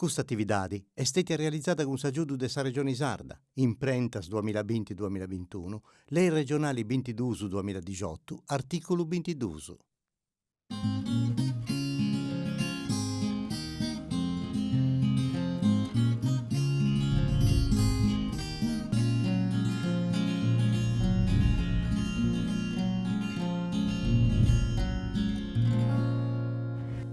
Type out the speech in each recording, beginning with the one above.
Custa atividadi est stètia realizada cun s'agiudu de sa Regioni Sarda, Imprentas duamillabinti duamillabintunu, Lei regionali bintiduus duamilladixotu, artìculu bintiduus.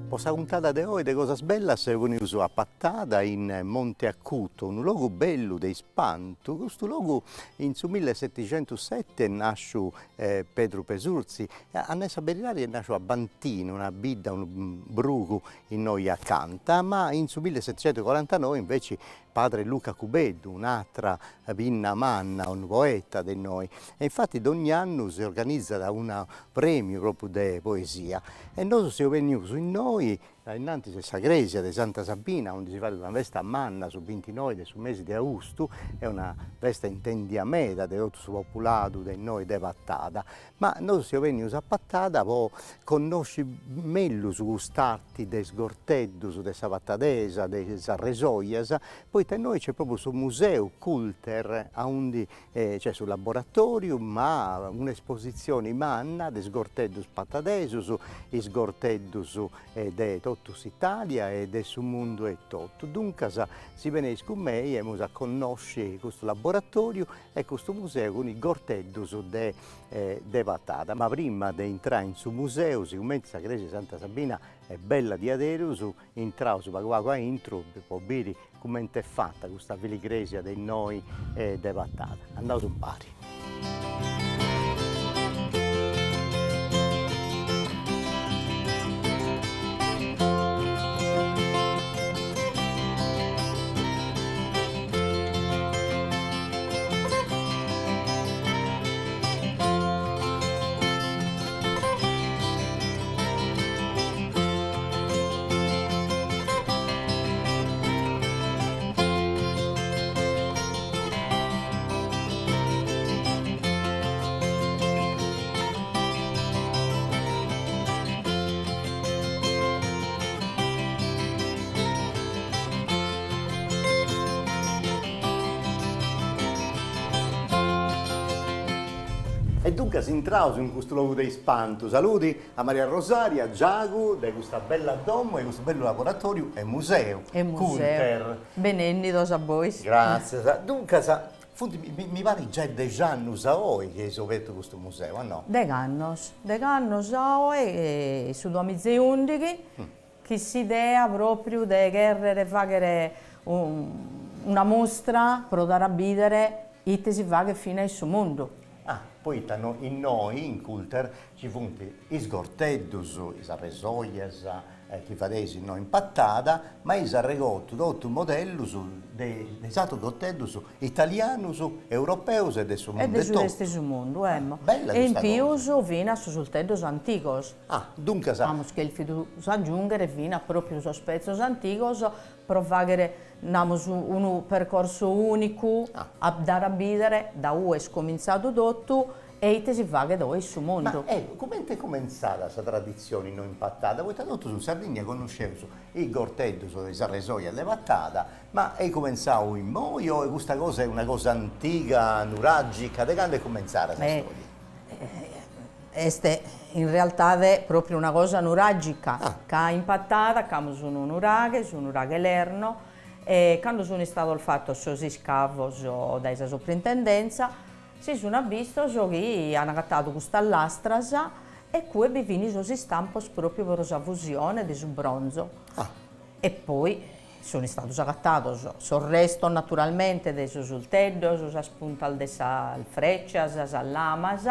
Po sa puntada de oi de Cosas Bellas seus benius a Patada in Monte Acuto, unu logu bellu de ispantu, custu logu in su millesetixentusseti est nasciu Pedru Pisurzi, a nai sa beridadi est nasciu a Bantinu, una bidda, unu brugu innoi acanta, ma in su millesetixentucorantanoi inveci Padre Luca Cubeddu, un'atra pinna manna, unu poeta de innoi, e infati dogni annu si organizat unu premiu propriu de poesia e nosu seus bennius innoi ainnantis de sa cresia de Santa Sabina aundi si fait una festa manna su bintinoi de su mesi de austu, est una festa intendia meda de totu su populadu de innoi de Patada Ma nosu seus bennius a Patada po connosci mellus cust'arti de is gorteddus, de sa patadesa, de is arresojas, poita innoi nc'est propriu su museu Culter aundi nc'est su laboratoriu ma un'espositzioni manna de is gorteddus patadesus, is gorteddus de totu s'Italia e de su mundu etotu. Duncas si beneis cun mei emus a connosci custu laboratoriu e custu museu cun is gorteddus de de Patada. Ma prima de intrai in su museu, sigumenti sa cresia de Santa Sabina est bella diaderus, intraus pagu pagu aintru po biri cumenti est fata custa filigresia de innoi de Patada. Andaus impari. E duncas intraus in custu logu de ispantu. Saludi a Maria Rosaria, Giagu, de custa bella domo e custu bellu laboratoriu e museu. E museu. Benennidos a bois. Gràtzias. Duncas, funt, mi parit giai dex'annus a oi chi eis obertu custu museu, o no? Degh'annos, degh'annos a oe, su duamiza e ùndighi, chi s'idea pròpriu de chèrrere fàghere una mustra pro dare a bìdere ite si faghet fina in su mundu. Ah, poita no innoi in Culter ci funt is gorteddus, is arresojas chi fadeis innoi in Patada, ma eis arregotu totu modellus de is atrus gorteddus Italianus, europeus e de su mundu etotu. E de su restu 'e su mundu, emmo. Bella custa cosa. E in pius finas sos ulteddos antigos. Ah, duncas. Amus chèrfidu agiùnghere finas pròpiu sos petzos antigos pro fàghere, namus, unu percorsu ùnicu a dare a bìdere da ue est comintzadu totu E ite si faghet oe in su mundu? Ma eccu, comente est cumentzada sa traditzioni innoi in Patada? Poita totus in Sardigna connosceus is gorteddus o is arresojas de Patada, ma est cumentzau immoi o custa cosa est una cosa antiga, nuragica, de candu est cumentzada sa storia? Est in realtade propriu una cosa nuragica, ca in Patada c'amus unu nuraghe, su nuraghe Lerno, e cando sun istados fatos sos iscavos dae sa Soprintendenza, Si sun abbistos chi an agatadu custas lastras e cue bi fin sos istampos propriu pro sa fusione de su bronzo. E poi sun istados agatados sos restos naturalmente de sos ulteddos, sas puntas de sas frecias, sas lamas,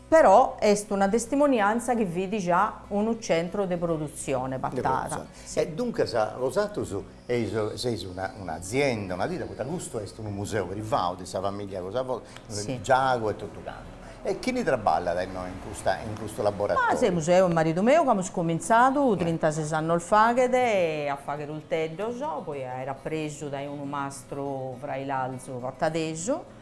però est una testimoniantza chi fit già unu centro de produtzione Patada. E duncas bosatrus Eis seis una un'azienda, una ditta, poita custu est unu museu privau de sa familia cosa bostra, Giagu e totu cantu. E chini traballat innoi in custa in custu laboratoriu? Ma semus eo e maridu meu chi amus comintzadu trintases annos faghet a fagher ulteddos, poi aer apresu dae unu mastru frailalzu patadesu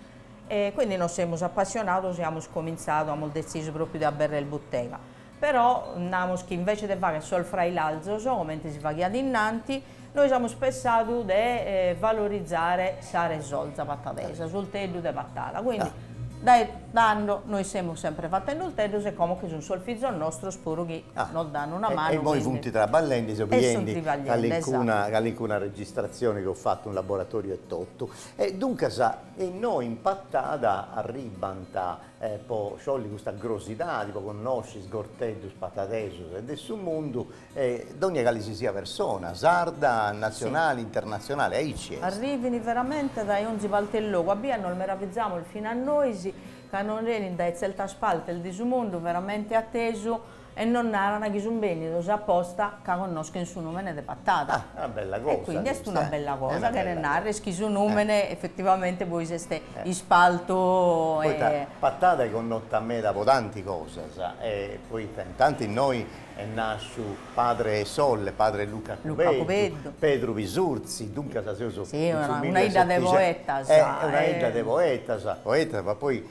e quindi nos semus apassionados e amus comintzadu, amus detzisu propriu de aberrer butega. Però namus chi invece de fagher sos frailalzos, comente si faghiat innanti, nois amus pessadu de valorizare sa resolza patadesa, s'ulteddu de Patada, quindi dae tando nois semus sempre fatende ulteddos e como che sun sos fizos nostros puru chi nos dan una manu. E immoi funt traballendi, seu biendi calincuna calincuna registratzioni chi eus fatu in laboratoriu etotu. E duncas innoi in Patada arribant po sciolli custa crosidadi, po connosci is gorteddus patadesus e de su mundu, dogna cali si siat persona, sarda, natzionali, internatzionali, aici est. Arrivint veramente dae onzi parte 'e logu, a bias nos meravizamus finas nois ca nos benint dae tzeltas partes de su mundu veramente atesu e nos naran chi sun bennidos aposta ca connoschen su numene de Patada. Ah, una bella cosa. E quindi est una bella cosa, cheret narrer chi su numene effettivamente poi s'est ispaltu e. Poita Patada est connota meda po tanti cosas e poita intanti innoi Est nàsciu Padre Solle, Padre Luca Cubeddu, Pedru Pisurzi, duncas seus in su Sì, una 'idda de poetas. Una 'idda de poetas, poetas, ma poi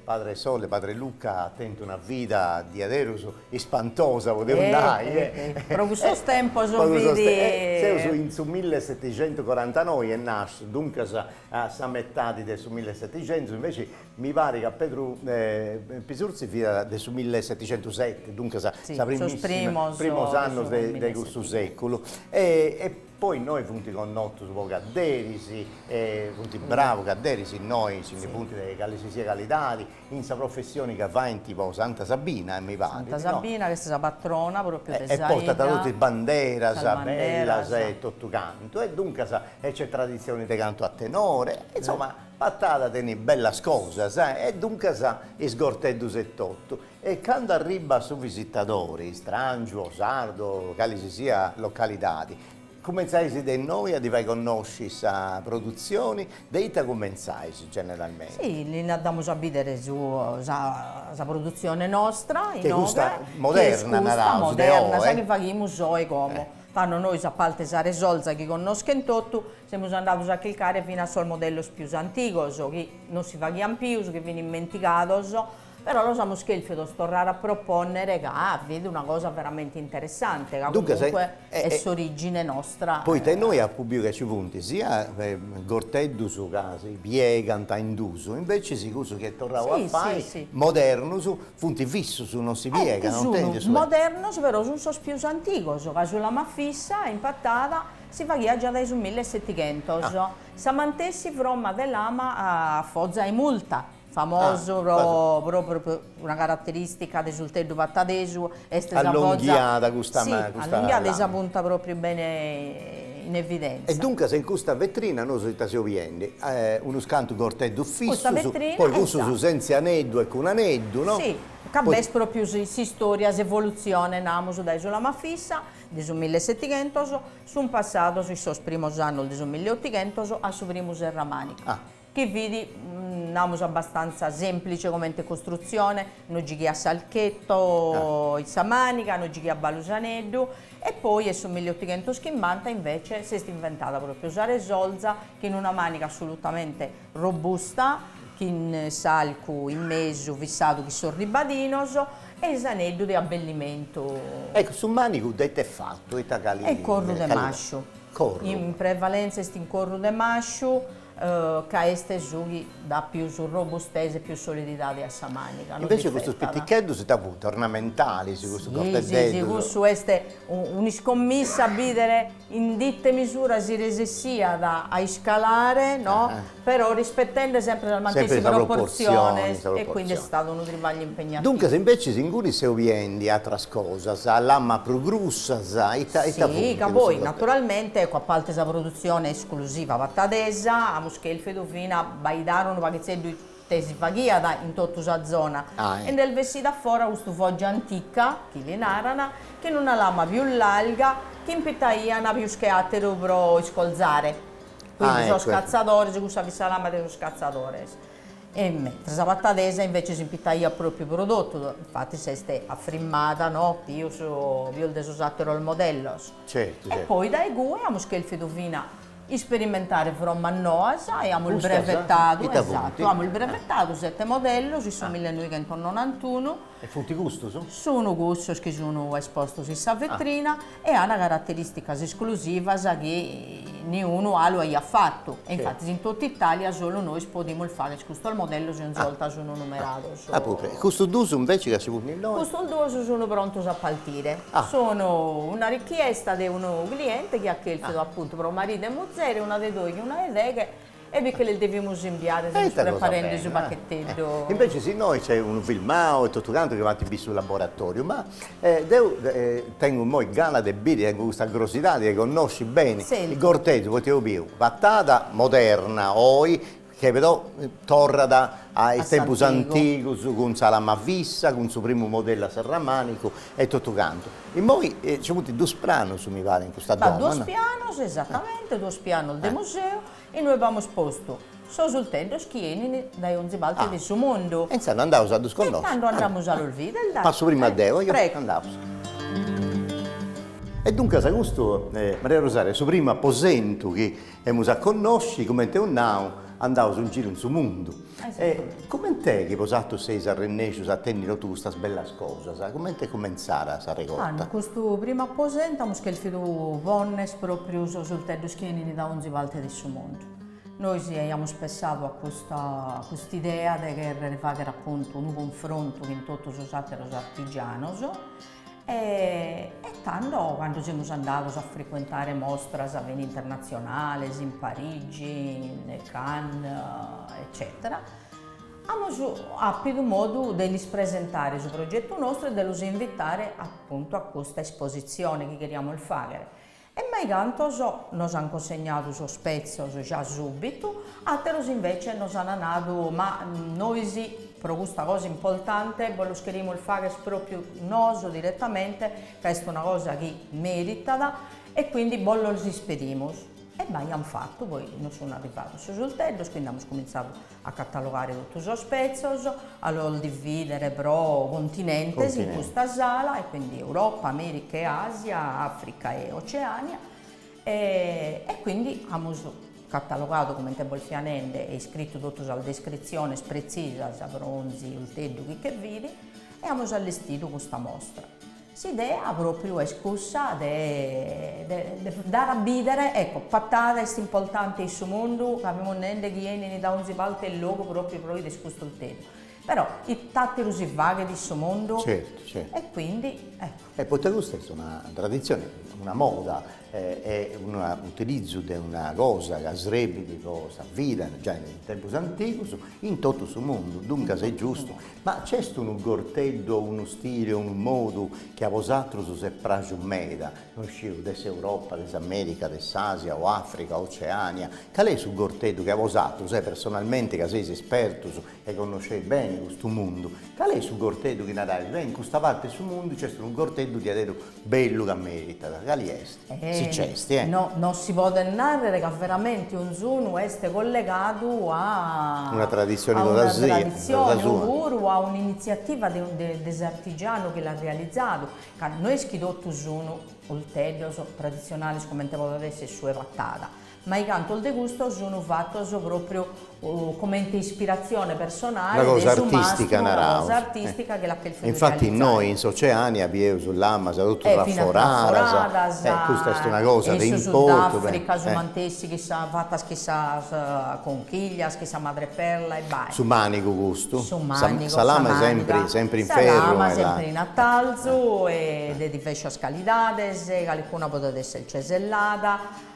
Padre Solle, Padre Luca at tentu una vida diaderus ispantosa, podeus nai. Pro cussos tempos fit. Seus in su millesetixentucorantanoi est nàsciu, duncas a sa metadi de su millesetixentus, inveci Mi parit ca Pedru Pisurzi fiat de su millesetixentuseti, duncas sa primissima, primos annos de custu seculu. E poi innoi funt connotus po cadderis, funt bravus cadderis innoi, nci ndi funt de cali si siat calidadi, in sa professioni ca faint po Santa Sabina, mi parit, no? Santa Sabina, ch'est sa patrona propriu de sa 'idda. E portat totu is banderas bellas e totu cantu, e duncas e c'est traditzioni de cantu a tenore, insoma Patada tenit bellas cosas e duncas is gorteddus etotu. E candu arribat su visitadori, strangiu o sardu o cali si siat localidadi, cumentzais de innoi a ddi fai connosci sa produtzioni, de ita cumentzais generalmenti? Si, li damus a bìdere su sa sa produtzione nostra inoghe, chi est custa moderna, naraus, de oi, sa chi faghimus oe como. Tando nois a parte sa resolza chi connoschen totu, Semus andados a chircare finas sos modellos pius antigos, chi non si faghian pius, chi fin immentigados, però los amus chèrfidos torrare a propònnere ca fit una cosa veramente interessante, ca comunque est s'orìgine nostra. Poita innoi apu biu ca ci funt sia gorteddus ca si piegant in duus, invecis cussu chi est torrau a fai, modernus, funt fissus, non si piegant, non tenint su. Modernos però sun sos pius antigos, ca su lama fissa in Patada Si faghiat già dae su millesettighentos. Sa mantessi fromma de lama a foza 'e murta, famosu pro pro una caratteristica de s'ulteddu patadesu est sa foza Allonghiada custa sì, allonghiada e sa punta propriu bene in evidenza. E duncas in custa vetrina nosu ita seus biendi? Unus cantu gorteddus fissus, poi cussus senza aneddu e cun aneddu, no? Sì, ca b'est propriu s'istoria, s'evolutzione, namus, dae su lama fissa De su millesettighentos sun passados in sos primos annos de su milleottighentos a su primu serramanicu, chi fit, namus, abbastanza semplice comente costrutzione, no gighiat s'archetto in sa maniga, no gighiat balu s'aneddu, e poi 'e su milleottighentoschimbanta invece s'est inventada propriu sa resolza chin una maniga assolutamente robusta, chin s'arcu in mesu fissadu chin sos ribadinos E s'aneddu de abbellimentu. Ecco, su manigu de ite est fatu? Ita cali. Est corru de masciu. Corru. In prevalenza est in corru de masciu, ca est su chi dat pius robustesa e pius solididade a sa maniga. Invece custus piticheddus ita funt? Ornamentalis custus gorteddeddus? Si, si, cussu est un'iscommissa a bìdere in ite misura si resessiat a iscalare, no, però rispetende sempre sas mantessi proportziones e quindi est istadu unu tribagliu impegnativu. Duncas imbecis inguni seu biendi atras cosas, lama prus grussas, ita ita funt? Si, ca poi naturalmente, ecco, a parte sa produtzione esclusiva patadesa, amus chèrfidu fina abbaidare unu paghitzeddu ite si faghiat in totu sa zona e nd'est bessida a fora custu foggia antica, chi li naran, chin una lama pius larga chi impitaian pius che ateru pro iscolzare, quindi sos catzadores, cussa fit sa lama de sos catzadores, e mentres sa patadesa invece s'impitaiat propriu pro totu, infattis s'est afrimmada no pius pius de sos ateros modellos. Certu, certu. E poi dae cue amus chelfidu fina. Isperimentare frommas noas e amus brevetadu, esatto, amus brevetadu sete modellos in su millenoighentos-nonantunu. E funt custos? Sunu cussos chi sunu espostos in sa vetrina e an caraterìsticas esclusivas chi niunu alu aiat fatu e infatis in totu Italia solu nois podimus fagher custos modellos e onzi 'olta sunu numerados. Ah propriu. E custos duos invece ca si funt innoi? Custos duos sunu prontos a partire. Sunu una richiesta de unu cliente chi at chèrfidu apuntu pro maridu e muzere una de doighi e una de deghe E bi che lis devimus imbiare, semus preparende su pacheteddu. Invece innoi c'est unu filmau e totu cantu chi faint biri su laboratoriu, ma deu tengu immoi gana de biri, tengu custa crosidadi de connosci beni is gorteddus, poita eus biu Patada moderna oi, chi però torrat a is tempus antigus cun sa lama fissa, cun su primu modellu a serramanicu e totu cantu. Immoi nci funt dus pranus mi parit in custa domo, no? B'at dus pianos, esattamente, duos pianos de museu Inue b'amus postu sos ulteddos chi 'enin dae onzi parte de su mundu. E intzandus andaus a ddus connosci. E tando andamus a los bider, dai. Passu prima deo, eo. Prego. Andaus. E duncas custu, Maria Rosaria, est su primu aposentu chi emus a connosci, cumenti eus nau, andaus in giru in su mundu. E coment'est chi bosatrus seis arrennèscius a tenni totu custas bellas cosas? Comente est cumentzada sa regorta? In custu primu aposentu amus chèrfidu ponner pròpriu sos ulteddos chi 'enin da onzi parte de su mundu. Nois aiamus pessadu a custa cust'idea de chèrrere fàghere apuntu unu cunfrontu chin totu sos àteros artigianos E tando, cando semus andados a frecuentare mostras bene internatzionales in Parigi, in Cannes, eccètera, amus àpidu modu de lis presentare su progetu nostru e de los invitare apuntu a custa espositzione chi cheriamus fàghere. E maicantos nos an consegnadu sos petzos già subitu, àteros invece nos an nadu ma nois pro custa cosa importante bos los cherimus fagher pròpiu noso diretamente ca est una cosa chi meritat e quindi bos los ispedimus. E bai an fatu, poi nos sun arrivados sos ulteddos, quindi amus comintzadu a catalogare totu sos petzos, a los dividere pro continentes in custa sala, e quindi Europa, America e Asia, Africa e Oceania, e quindi amus catalogadu, comente bos fia nende, e iscritu totu sas descritziones pretzisas pro onzi ulteddu chi che fit, e amus allestidu custa mostra. S'idea pròpriu est cussa de dare a bìdere, ecco, Patada est importante in su mundu, ca fimus nende chi 'enin da onzi parte 'e logu pròpriu pro 'ider custu ulteddu, però it'àteru si faghet in su mundu? Certu, certu. E quindi, ecco. E poita custa est una traditzione, una moda e unu utilizu de una cosa ca srebit po sa vida giai in tempus antigus in totu su mundu, duncas est giustu Ma nc'est unu gorteddu o unu stili o unu modu chi a bosatrus s'est praxu meda, no sciu, de s'Europa, de s'America, de s'Asia o Africa, Oceania, cali est su gorteddu chi a bosatrus, eh, personalmenti ca seis espertus e connosceis beni custu mundu, cali est su gorteddu chi narais, beh, in custa parti 'e su mundu nc'est unu gorteddu diaderu bellu ca meritat, cali est? Si nc'est, eh. No, no si podet nàrrere ca veramente onzunu est collegadu a una traditzione a una traditzione opuru a un'initziativa de de s'artigianu chi l'at realizadu, ca no est chi totu sun ulteddos traditzionales comente podet esser su 'e Patada, Maicantos de custos sunu fatos pròpriu comente ispiratzione personale de su mastru, una cosa artìstica chi l'at chèrfidu Infati realizare. Innoi in s'Oceania bieus lamas totu traforadas, e custa est una cosa de importu. In su Sudafrica su mantessi chi sa fatas chi sas conchiglias, chi sa madreperla e bai. Su manigu custu. Su manigu, sa lama est sempri sempri in ferru. Sa lama sempri in atalzu e de divescias calidades, calicuna podet esser cesellada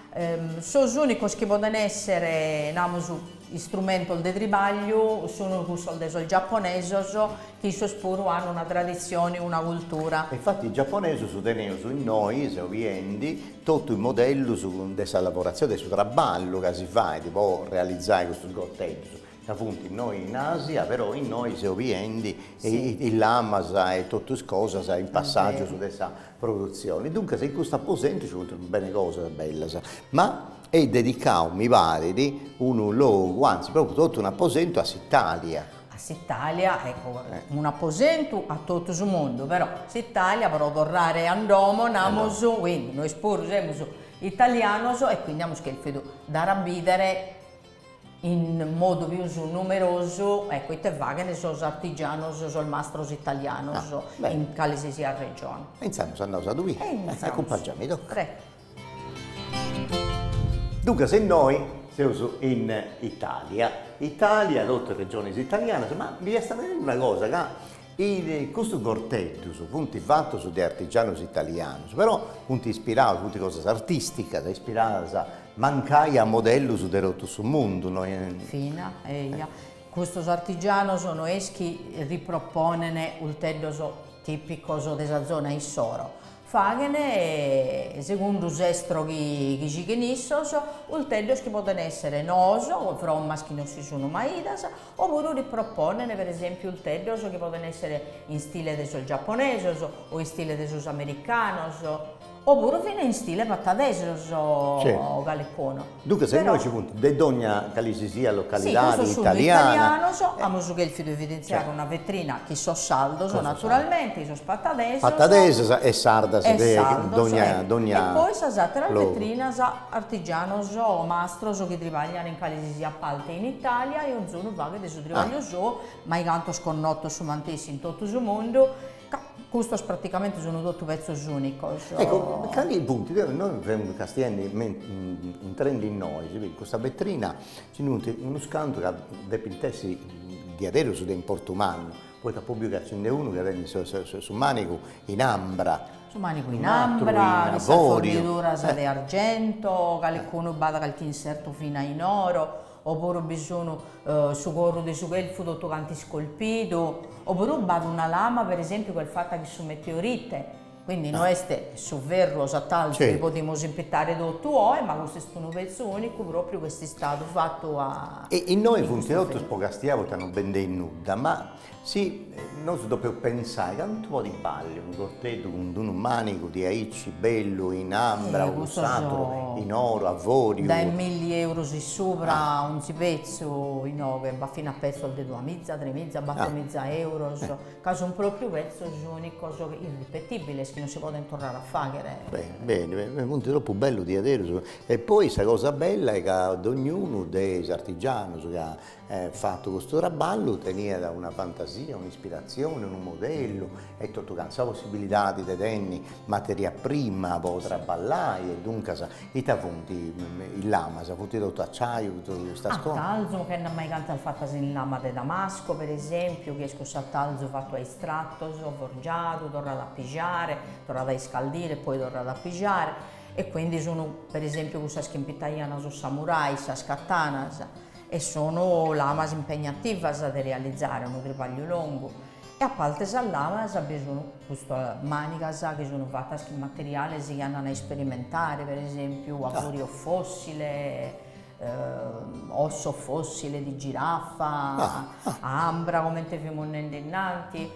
Sos ùnicos chi poden èssere, namus, istrumentos de tribagliu sun cussos de sos giaponesos, chi issos puru an una traditzione, una cultura. Infati is giaponesos teneus innoi, seu biendi, totu is modellus de sa lavoratzioni, de su traballu ca si fait po realizai custus gorteddus, ca funt innoi in Asia, però innoi seu biendi is lamas e totu is cosas in passàgius de sa produtzioni. Duncas in custu aposentu nci funt beni cosas bellas, ma est dedicau, mi parit, unu logu, anzi propriu totu un'aposentu a s'Italia. A s'Italia, ecco, un'aposentu a totu su mundu, però s'Italia pro torrare a domo, namus, quindi nois puru semus. italianos e quindi amus chèrfidu dare a bìdere in modu pius numerosu, ecco, ite faghen sos artigianos, sos mastros italianos in cale si siat regione. E intzandus andaus a ddu biri. E intzandus. Acumpangiami tocca. Prego. Duncas innoi seus in Italia, Italia, totu is regionis italianas, ma mi est benende una cosa ca custus gorteddus funt fatus de artigianus italianus, però funt ispiraus, funt cosas artisticas, ispiradas mancai a modellus de totu su mundu, no? Fina, eja. Custos artigianos no est chi riproponen 'ulteddos tìpicos de sa zona issoro, Faghen, segundu s'estro chi chi gighen issos, 'ulteddos chi poden essere noos, frommas chi non si sun mai 'idas, opuru riproponen, per esempiu, 'ulteddos chi poden essere in stile de sos giapponesos o in stile de sos americanos, opuru fina in stile patadesos calecunu. Duncas innoi nci funt de dogna cali si siat localidadi italiana. Sì, custos sunt italianos, amus chèrfidu evidentziare una vetrina chin sos sardos, naturalmente, sos patadesos. Patadesos e sardas de dogna dogna E poi sas àteras vetrinas, artigianos o mastros chi tribaglian in cale si siat parte in Italia e onzunu faghet su tribagliu sou, maicantos connotos su mantessi in totu su mundu Ca custos praticamente sun totu petzos unicos. Ecco, cali funt, deu innoi femu castiendi intrendi innoi, si bit custa vetrina, nci funt unus cantu ca depint essi diaderus de importu mannu, poita apu biu ca nci nd'est unu ca tenit su manigu in ambra. Su manigu in ambra, cun sas forniduras de argento, calicunu b'at calchi insertu fina in oro Opuru bi sun su corru de su chelfu totu cantu iscolpidu, opuru b'at una lama per esempiu chi est fata chin su meteorite, quindi no est su ferru o s'atalzu chi podimus impitare totu oe, ma custu est unu petzu unicu propriu chi est istadu fatu a E innoi funt totus po castiai poita no bendeis nudda, ma Si nosu depeus pensai cantu podit balli unu gorteddu cun d'unu manigu diaici bellu in ambra o cuss'aturu in oro, avoriu. Dae milli euros in subra onzi petzu inoghe, b'at finas petzos de duamiza, tremiza, battomiza euros, ca sun propriu petzos unicos irripetibiles chi non si podent torrare a faghere. Beni, beni, beni, funt tropu bellus diaderus e poi sa cosa bella est ca dognunu de is artigianus ca Fatu custu traballu teniat una fantasia, un'ispiratzioni, unu modellu e totu cantu, sa possibilidadi de tenni materia prima po traballai e duncas ita funt is lamas, funt totu aciaiu, totu custas cosas? Atalzu, chena maicantas fatas in lama de damasco per esempiu, chi est cussu atalzu fatu a istratos, forgiadu, torradu a pijare, torradu a iscaldire e poi torradu a pijare e quindi sun per esempiu cussas chi impitaian sos samurai, sas katanas E sono lamas impegnativas de realizare, unu tribagliu longu. E a parte sas lamas bi sun custas manigas chi sun fatas chin materiales chi andan a isperimentare, per esempiu avorio fossile, osso fossile di giraffa, ambra comente fimus nende innanti.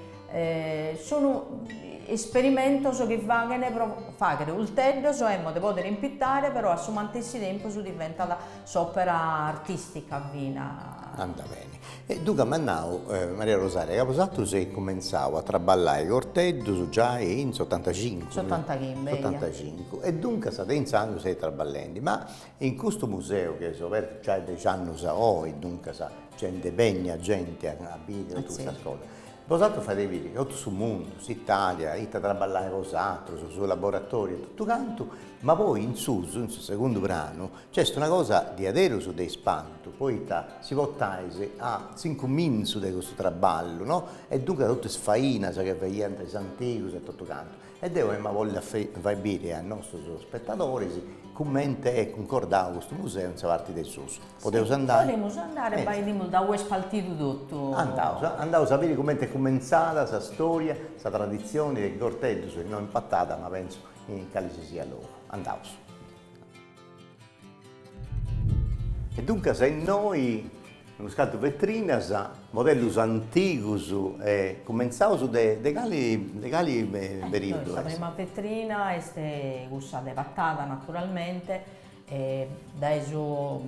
Sun isperimentos chi faghen pro fagher 'ulteddos emmo de poder impitare però a su mantessi tempus diventat S'òpera artìstica fina. Andat beni. E duncas m'at nau Maria Rosaria ca bosatrus eis cumentzau a traballai gorteddus giai in s'otantacincu. S'otantaghimbe, eia. S'otantacincu. E duncas de intzandus seis traballendi. Ma in custu museu chi eis obertu giai dex'annus a oi, duncas gei nd'est bennia genti a biri totu custas cosas. Bosatrus fadeis biri totu su mundu, s'Italia, ita traballais bosatrus, su laboratoriu e totu cantu, ma poi in susu, in su segundu pranu, Nc'est una cosa diaderus de ispantu, poita si portais a s'incumintzu de custu traballu, no? E duncas totu is fainas chi faiant is antigus e totu cantu. E deu emu a bolli a fai biri a is nostrus spetadoris cumenti est cuncordau custu museu in sa parti de susu. Podeus andai? Podemus andare e bidimus da ue est partidu totu. Andaus, andaus a biri cumenti est cumentzada sa storia, sa traditzioni de is gorteddus, no in Patada, ma pentzu in cali si siat logu. Andaus. E duncas innoi unus cantu vetrinas, modellus antigus e cumentzaus de de cali de cali periodu est? Sa prima vetrina est cussa de Patada naturalmente e dae su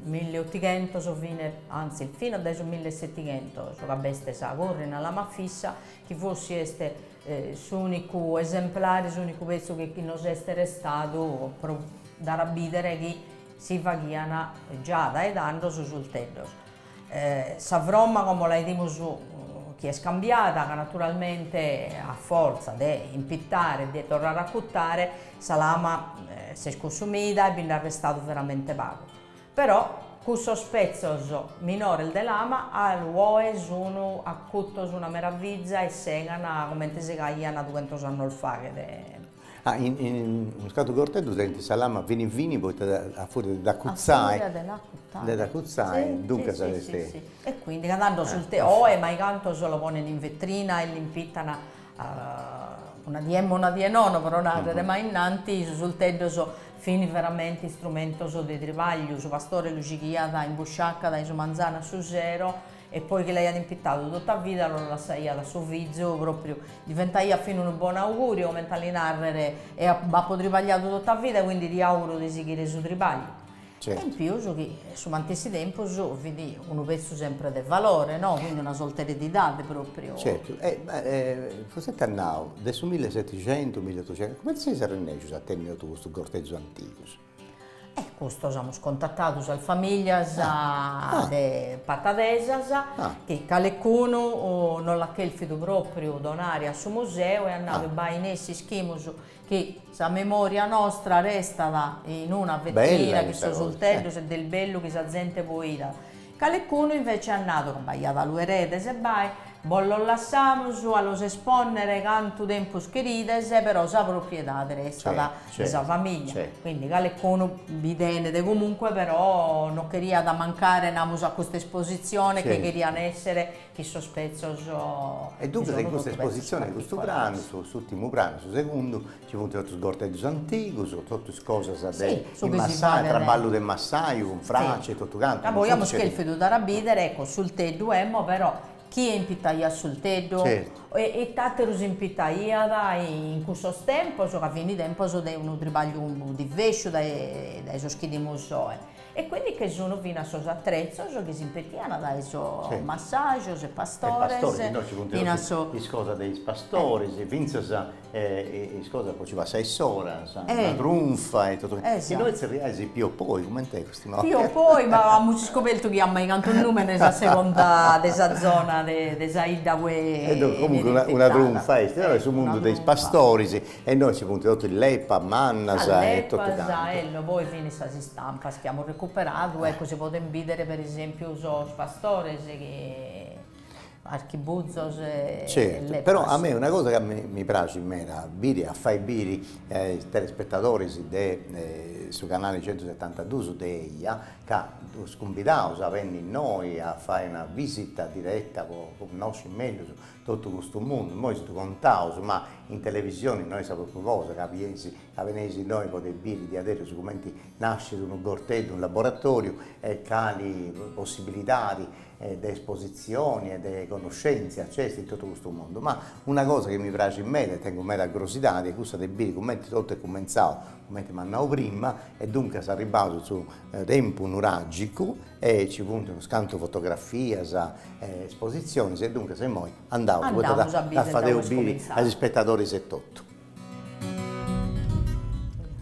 milleotighentos fine, anzi finas dae su millesetighentos ca b'est sa corrina lama fissa chi forsi est s'unicu esemplare, s'unicu petzu chi nos est restadu pro. dare a bìdere chi si faghian già dae tando sos 'ulteddos. Sa fromma como la 'idimus chi est cambiada, ca naturalmente a fortza de impitare e de torrare a acutare sa lama s'est cunsumida e bi nd'at restadu veramente pagu. Però cussos petzos minores de lama alu oe sun acutos una meraviza e segan comente segaian dughentos annos faghet. Ah, in in unos cantu gorteddos tenint sa lama fini fini poita a furia de dd'acutzai. A furia de l'acutzai. De dd'acutzai, duncas est. Sì, sì, sì. E quindi ca tando su oe maicantos lo ponen in vetrina e l'impitan una die emmo una die nono, pro nàrrere, ma innanti sos 'ulteddos fin veramente istrumentos de tribagliu, su pastore lu gighiat in busciaca dae su manzanu a su sero e poi chi l'aiat impitadu tota vida lu lassaiat a su fizu, propriu diventaiat fina unu bonu auguriu, comente a li nàrrere, eo b'apo tribagliadu tota vida quindi ti auguro de sighire su tribagliu. Certu. E in pius chi su mantessi tempus fit unu petzu sempre de valore, no, quindi una sorta 'e eredidade propriu. Certu, e vostè at nau, de su millesetixentu, milleotuxentu, comente seis arrennèscius a tenni totu custus gorteddus antigus? E custos amus contatadu sas familias de patadesas chi calecunu non l'at chèrfidu pròpriu donare a su museu e at nadu bai nessi ischimus chi sa memoria nostra restat in una vetrina chin sos 'ulteddos e est bellu chi sa zente boidat. Calecunu invece at nadu ca b'aiat alu eredes e bai, bos los lassamus a los espònnere cantu tempus cherides, però sa propriedade restat de sa famiglia, quindi calecunu bi tenet comunque però no cheriat mancare namus a custa espositzione chi cherian essere chi sos petzos E duncas in custa espositzione, in custu pranu, s'ùrtimu pranu, su segundu, Ci funt totus is gorteddus antigus, totus is cosas de massaju, traballu de massaju cun fraci e totu cantu. Ca poi amus chèrfidu dare a bìdere, ecco, s'ulteddu emmo, però chie impitaiat s'ulteddu e it'àteru s'impitaiat in cussos tempos, ca fin tempos de unu tribagliu divesciu dae dae sos chi 'idimus oe. E quindi che sun finas sos atretzos chi s'impitian dae sos massajos e pastores. E pastores, innoi ci funt totu is cosas de is pastoris, fintzas is cosas po ci passai s'ora, sa trunfa e totu. Innoi tzerriais piopoi, coment'est custu nòmini? Piopoi, ma amus iscobertu chi at maicantos nùmenes a seconda de sa zona de sa 'idda ue E comunque una trunfa est, est su mundu de is pastoris E innoi ci funt totu is lepas mannas e totu cantu. Lepas, ello, poi fin sas istampas chi amus recuperadu, ecco, si poden bìdere per esèmpiu sos pastores chi archibuzos e Certu, lepas. però a mei una cosa ca mi praxit meda a biri, a fai biri a is telespetadores de su canali centusetantadus de Eja, ca ddus cumbidaus a benni innoi a fai una visita diretta po connosci mellus totu custu mundu, immoi si ddu contaus, ma in televisioni no est sa propriu cosa, ca bieis, ca beneis innoi podeis biri diaderus cumenti nascit unu gorteddu in laboratoriu e cali possibilidadi de espositzioni e de connoscentzia nc'est in totu custu mundu. Ma una cosa chi mi praxit meda e tengu meda crosidadi est cussa de biri cumenti totu est cumentzau, cumenti m'at nau prima, e duncas arribbaus in su tempus nuragicu e ci funt unus cantu fotografias e espositzionis e duncas immoi andaus poita dda fadeus biri a is ispetadoris etotu.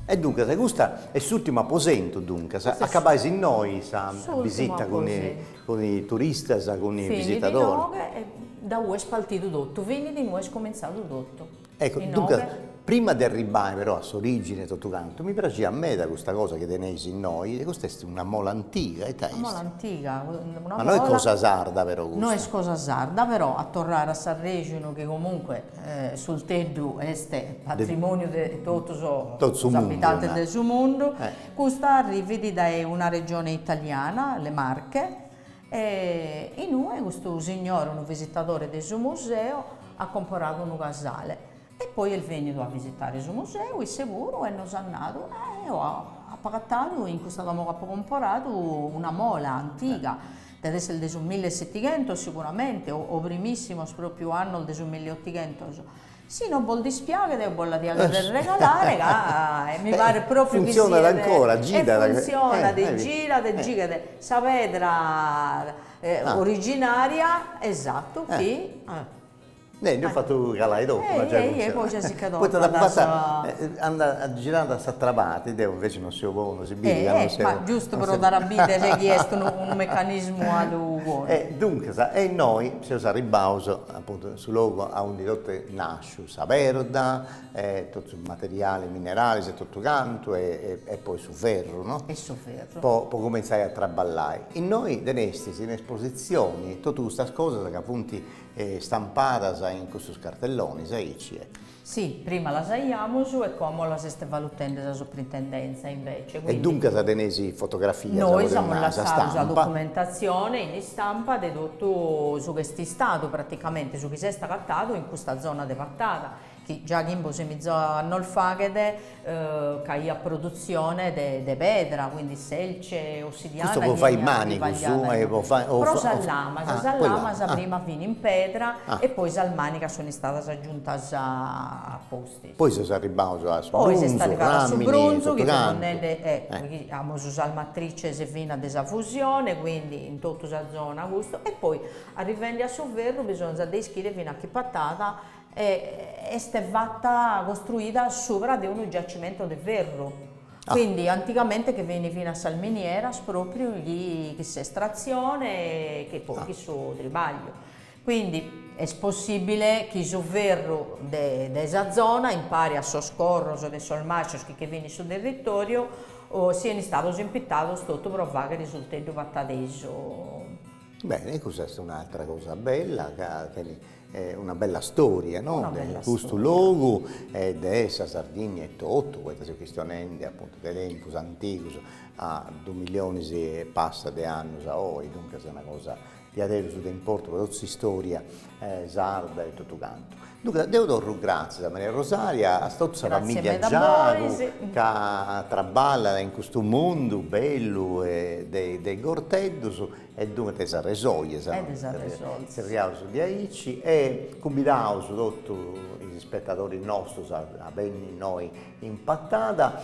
E duncas custa est s'urtimu aposentu duncas, acabais innoi sa bisita cun is turistas, cun is visitadoris. Finit inoghe e da ue est partidu totu, finit inue est comintzadu totu. Ecco, duncas, prima de arribbai però a s'origine 'e totu cantu, mi praxiat meda custa cosa chi teneis innoi, e custa est una mola antiga, ita est? Una mola antiga, una mola. Ma no est cosa sarda però custa. No est cosa sarda, però a torrare a s'arrexonu chi comunque s'ulteddu est patrimoniu de totu sos abitantes de su mundu, custa arrivit dae una regione italiana, le Marche, e inue custu signore, unu visitadore de su museu, at comporadu unu casale e poi est bennidu a visitare su museu isse puru e nos at nadu, eh eo apo agatadu in custa domo chi apo comporadu una mola antiga, devet essere de su millesettighentos siguramente o o primissimos propriu annos de su milleottighentos Si non bos dispiaghet eo bos la dia cherrer regalare ca mi paret propriu chi siet Funtzionat ancora, girat. E funtzionat, e girat e gighet sa pedra originaria, esattu, chi. Ne, dd'eus fatu calai totu, ma giai funtzionat. E poi giai si che torrat. Poita dd'apu fata, andat girada a s'atra parti, deu inveci non seu bonu, si biri ca non seu. Ma giustu pro dare a bidere chi est unu meccanismu 'alu bonu. E duncas, e innoi seus arribbaus apuntu in su logu aundi totu est nasciu, sa perda, e totu su materiali, mineralis e totu cantu e poi su ferru, no? E su ferru. Po cumentzai a traballai. Innoi tenestis in espositzioni totu custas cosas ca funt Stampadas in custos cartellonis, aici est. Si, prima las aiamus e como las est valutende sa Suprintendenza invece, quindi. E duncas teneis fotografias, Nois amus lassadu sa documentatzione in istampa de totu su chi est istadu praticamente, su chi s'est agatadu in custa zona de Patada chi già chimbe o semiza annos faghet c'aiat produtzione de de pedra, quindi selce, ossidiana Custu po fai manigus e po fai Pro sas lamas, sas lamas prima fin in pedra e poi sas manigas sun istadas aggiuntas a pustis. Poi seus arribbaus a su brunzu, Poi s'est arrivadu a su brunzu chi semus nende chi amus sas matrices finas de sa fusione, quindi in totu sa zona custu, e poi arrivende a su ferru bisonzat de ischire finas chi Patada e est fata, costruida subra de unu giacimento de ferru, quindi antigamente che fin finas sas minieras propriu chi chi s'estratzione e chi poi chi su tribagliu. Quindi est possibile chi su ferru de de sa zona impari a sos corros de sos mascios chi che fin in su territoriu sian istados impitados totu pro faghere s'ulteddu patadesu. Bene, custa est un'atra cosa bella ca tenit una bella storia, no, de custu logu e de sa Sardigna etotu, poita seus chistionendi apuntu de tempus antigus, a dus millionis e passa de annus a oi, duncas est una cosa diaderus de importu po totu s'istoria sarda e totu cantu. Duncas deu torru gràtzias a Maria Rosaria, a totu sa familia Giagu ca traballat in custu mundu bellu de is gorteddus e duncas de is arresojas, tzerriaus diaici, e cumbidaus totu is ispetadoris nostus a benni innoi in Patada,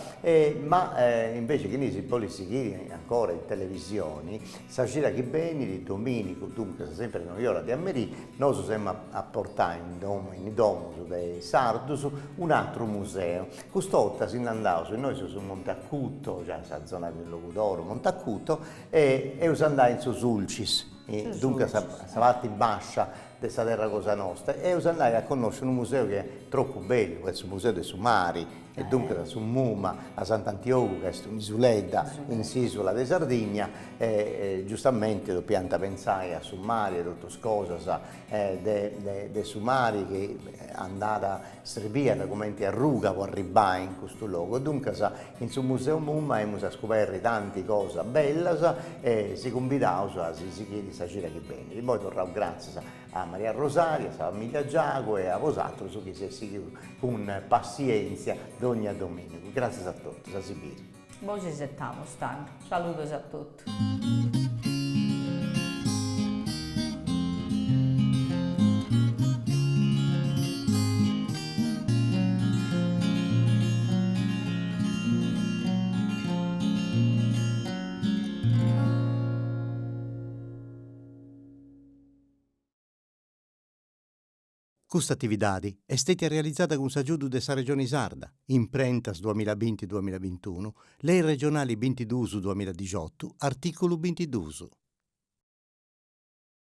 ma invece chini si bolit sighiri ancora in televisioni, sa cida chi benit, dominigu, duncas sempri a noiora de a merì, nosu semus a portai in domu, in is domus de is sardus, un'atru museu. Cust'orta si nd'andaus, innoi seus in Monteacuto, già in sa zona de Logudoro, Monteacuto, e eus andai in su Sulcis, duncas sa parti bascia de sa terra cosa nosta, e eus andai a connosci unu museu chi est tropu bellu, est su museu de su mari, e duncas su Muma a Sant'Antiogu, ca est un'isuledda in s'isula de Sardigna, e giustamenti depiant pentzai a su mari e totus is cosas de de su mari chi andat, srebiat cumenti arruga po arribbai in custu logu, e duncas in su Museu Muma emus a scuberri tanti cosas bellas e si cumbidaus a si sighiri sa cida chi benit. Immoi torraus gràtzias a Maria Rosaria, a sa familia Giagu e a bosatrus chi seis sighius cun passièntzia dogna domìnigu. Gràtzias a totus, a si biri. Bos isetamus tando. Saludos a totu. Custa atividadi est stètia realizada cun s'agiudu de sa Regioni Sarda, Imprentas duamillabinti duamillabintunu, Lei regionali bintiduus duamilladixotu, artìculu bintiduus.